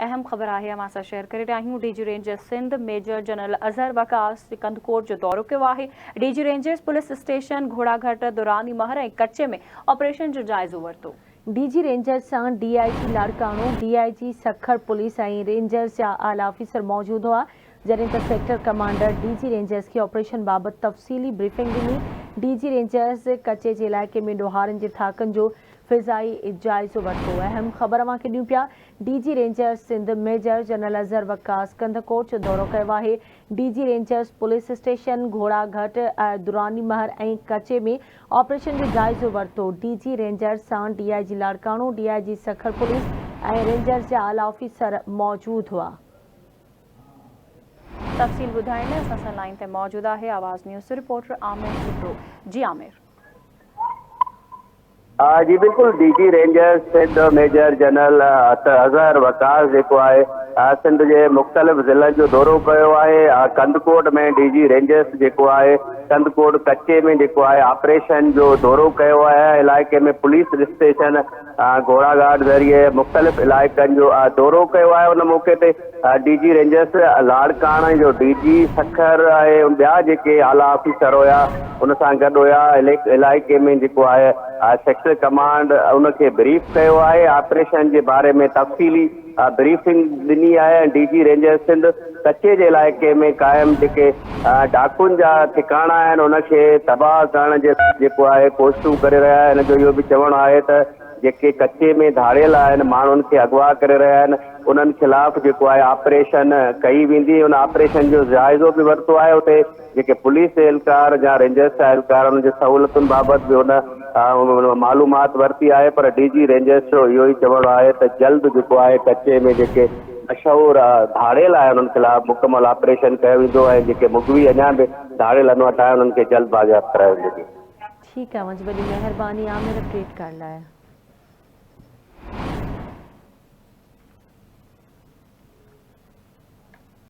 اهم خبر آهي اوهان سان شيئر ڪري رهيا آهيون D G rangers Sindh major general Azhar Waqas Kandhkot جو دورو ڪيو آهي D G rangers police station Ghoraghat Durrani Mahar ۽ Kachi ۾ operation جو جائزو ورتو. ڊي جي رينجرز سان D I G Larkana, D I G Sukkur police ۽ rangers جا اعليٰ آفيسر موجود هئا، جڏهن ته sector commander D G rangers کي آپريشن بابت تفصيلي بريفنگ ڏني. ڊي جي رينجرز ڪچي جي علائقي ۾ ڏوهارين جي ٿاڪن جو فضائي جائزو ورتو. اهم خبر اوهان کي ڏيون پيا D G rangers Sindh major general Azhar Waqas Kandhkot جو دورو ڪيو آهي. D G rangers police station Ghoraghat, Durrani Mahar ۽ Kachi ۾ operation جو جائزو ورتو. ڊي جي رينجرز سان D I G Larkana, D I G Sukkur police ۽ rangers جا اعليٰ آفيسر موجود هئا. تفصيل ٻڌائڻ لاء اسان سان لائين تي موجود آهي آواز نيوز جو رپورٽر عامر سومرو. جي عامر. جي بلڪل D G rangers Sindh major general Azhar Waqas جيڪو آهي سنڌ جي مختلف ضلعن جو دورو ڪيو آهي ڪنڌڪوٽ ۾ ڊي جي رينجرز جيڪو آهي ڪنڌڪوٽ ڪچي ۾ جيڪو آهي آپريشن جو دورو ڪيو آهي علائقي ۾ پوليس اسٽيشن گهوڙا گارڊ ذريعي مختلف علائقن جو دورو ڪيو آهي ان موقعي تي ڊي جي رينجرز لاڙڪاڻي جو ڊي جي سکر ۽ ٻيا جيڪي اعليٰ آفيسر هيا ان سان گڏ هيا علائقي ۾ جيڪو آهي سيڪٽر ڪمانڊ ان کي بريف ڪيو آهي آپريشن جي باري ۾ تفصيلي بريفنگ ڏني آهي ۽ ڊي جي رينجرز سنڌ ڪچي جي علائقي ۾ قائم جيڪي ڊاڪن جا ٺڪاڻا آهن ان کي تباهه ڪرڻ جي لاء جيڪو آهي ڪوششون ڪري رهيا آهي هن جو اهو به چوڻ آهي ته جيڪي ڪچي ۾ ڌاڙيل آهن ماڻهن کي اغوا ڪري رهيا آهن انهن خلاف جيڪو آهي آپريشن ڪئي ويندي ان آپريشن جو جائزو به ورتو آهي اتي جيڪي پوليس اهلڪار يا رينجرز جا اهلڪار انهن جي سهولتن بابت به هن معلومات ورتي آهي پر ڊي جي رينجرز جو اهو ئي چوڻ آهي ته جلد جيڪو آهي ڪچي ۾ جيڪي مشهور ڌاڙيل آهن انهن خلاف مڪمل آپريشن ڪيو ويندو ۽ جيڪي مغوي اڃا به ڌاڙيلن وٽ آهن انهن کي جلد بازياب ڪرايو ويندو. ٺيڪ آهي اوهان جي وڏي مهرباني عامر اپڊيٽ ڪرڻ لاء.